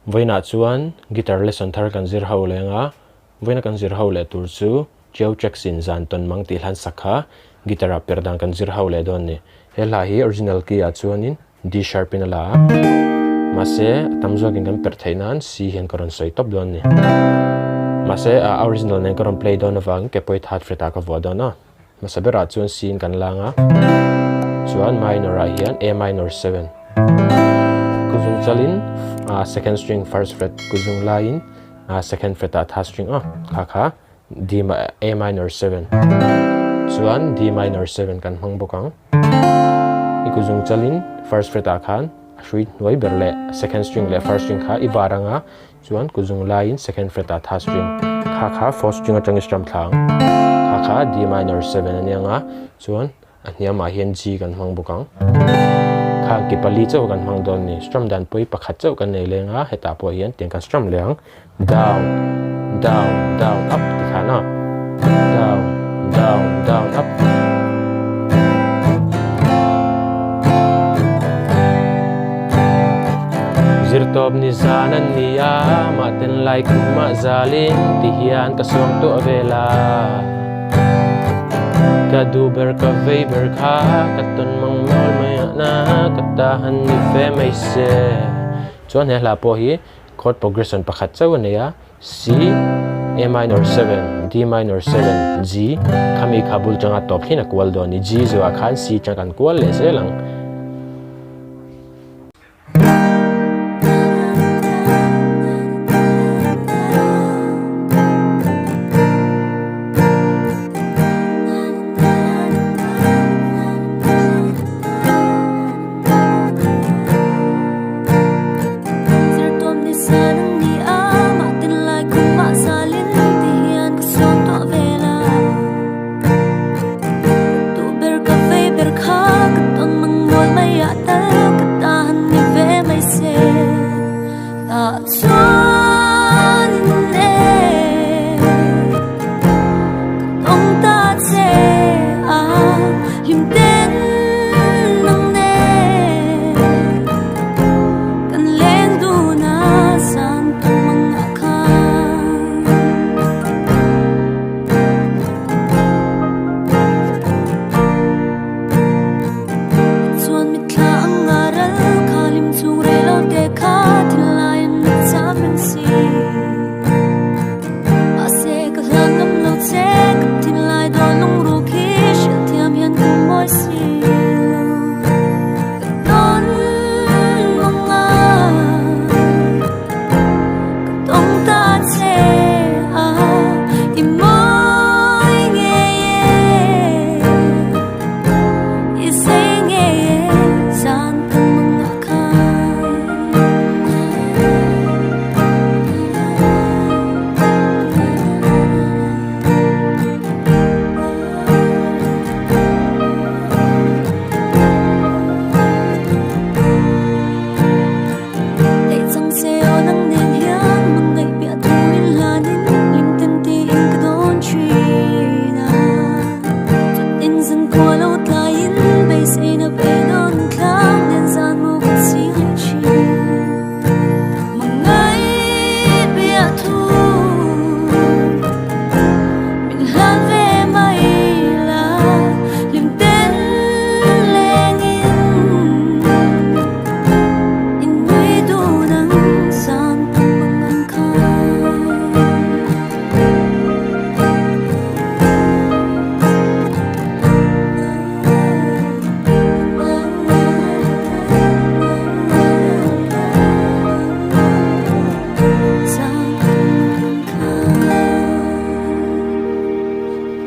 Vawiinah chuan guitar lesson thar kan zir ho leng a, vawiina kan zir ho leh tur chu Joe Jackson zan tawn mang tih hlan sak kha guitar ah per dan kan zir ho leh dawn a ni. He hla hi original key ah chuanin D sharp in a la a, mahse a tam zawkin kan perh theih nan C hian ka rawn sawi tawp dawn a ni. Mahse a original nen ka rawn play dawn avangin ke pawhi third fret ah ka vuah dawn a. Hmasa berah chuan C in kan lang a, chuan minor ah hian A minor 7 kuzung chalin second string first fret kuzung laiin second fret ah third string a kha kha D A minor 7 chuan D minor 7 kan hmang bawk ang. I kuzung chalin first fret ah khan a hrui hnuai ber leh second string leh first string kha i var anga Chuan kuzung laiin second fret ah third string kha kha fourth string atangin strum thla ang. Kha kha D minor 7 a nia nga chuan a hniamah hian G kan hmang bawk ang. Kha ki pali chauh kan hmang dawn a ni. Strum dan pawhi pakhat chauh kan nei leng a, hetah pawh hian tiang kan strum leh ang. Down, down, down, up ti khan a. Down, down, down, up. Zirtawp ni zan an ni a, mah ten lai khumah zalin ti hian ka suang tuah vel a. Ka duh ber ka vei ber kha, ka tawn mang mawl mai ah na, ka ta han ni ve mai se. Chuan he hla pawh hi chord progression pakhat chauh a nei a, C, A minor 7, D minor 7, G, khami kha bul tanga tawp thlin a kual dawn a ni. G zuah khan C tang kan kual leh zel ang.